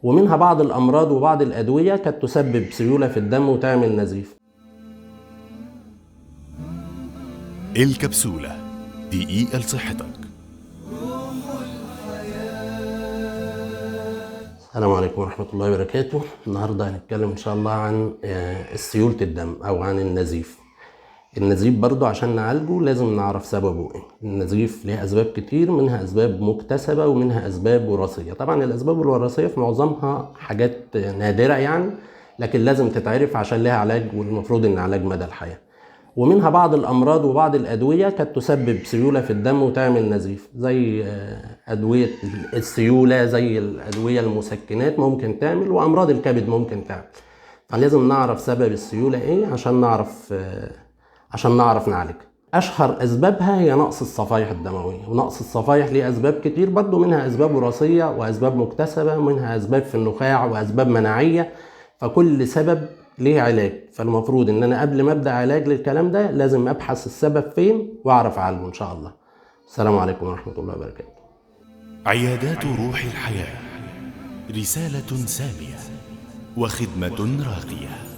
ومنها بعض الأمراض وبعض الأدوية كانت تسبب سيولة في الدم وتعمل نزيف. الكبسولة، دقيقة لصحتك. السلام عليكم ورحمة الله وبركاته. النهاردة هنتكلم إن شاء الله عن سيولة الدم أو عن النزيف. النزيف برضو عشان نعالجه لازم نعرف سببه إيه. النزيف ليه أسباب كتير، منها أسباب مكتسبة ومنها أسباب وراثية. طبعا الأسباب الوراثية في معظمها حاجات نادرة يعني، لكن لازم تتعرف عشان لها علاج، والمفروض إن علاج مدى الحياة. ومنها بعض الأمراض وبعض الأدوية كانت تسبب سيولة في الدم وتعمل نزيف، زي أدوية السيولة، زي الأدوية المسكنات ممكن تعمل، وأمراض الكبد ممكن تعمل. فلازم نعرف سبب السيولة إيه عشان نعرف نعالجها. أشهر أسبابها هي نقص الصفائح الدموية، ونقص الصفائح ليه أسباب كتير برضو، منها أسباب وراثية وأسباب مكتسبة، منها أسباب في النخاع وأسباب مناعية. فكل سبب ليه علاج، فالمفروض ان انا قبل ما ابدا علاج للكلام ده لازم ابحث السبب فين واعرف اعالجه ان شاء الله. السلام عليكم ورحمة الله وبركاته. عيادات روح الحياة، رسالة سامية وخدمة راقية.